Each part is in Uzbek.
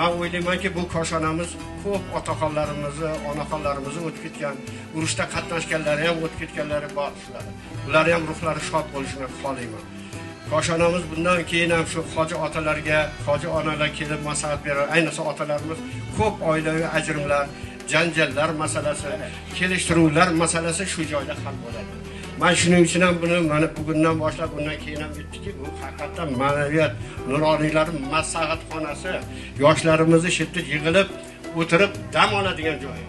Man o'ylaymanki, bu koshonamiz ko'p otaxonlarimizni, onaxonlarimizni o'tib ketgan, urushda qatnashganlari ham, o'tib ketganlari bor shular. Ular ham ruhlari shod bo'lishini xohlayman. Koshonamiz bundan keyin ham shu hoji otalarga, hoji onalar kelib maslahat berar. Ayniqsa otalarimiz ko'p oilaviy ajrimlar, janjallar masalasi, kelishtiruvlar masalasi shu joyda hal bo'ladi. Man shuning uchun ham buni mana bugundan boshlab, bundan keyin ham aytdikki, bu haqiqatdan ma'naviyat nuroniylar maslahatxonasi, yoshlarimizni shu yerda yig'ilib o'tirib dam oladigan joyi.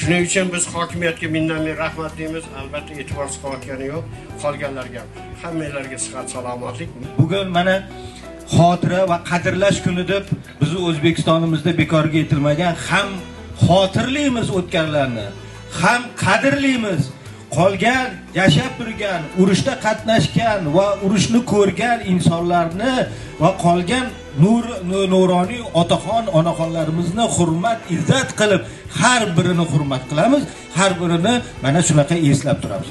Shuning uchun biz hokimiyatga mingdan ming rahmat deymiz. Albatta e'tiborsiz qolayotgani yo'q, qolganlarga ham, hammanglarga sihat salomatlik. Bugun mana xotira va qadrlash kuni deb bizni O'zbekistonimizda bekorga aytilmagan. Ham xotirlaymiz o'tganlarni, ham qadrlaymiz qolgan, yashab turgan, urushda qatnashgan va urushni ko'rgan insonlarni va qolgan nuroniy otaxon onaxonlarimizni hurmat izzat qilib, har birini hurmat qilamiz, har birini mana shunaqa eslab turamiz.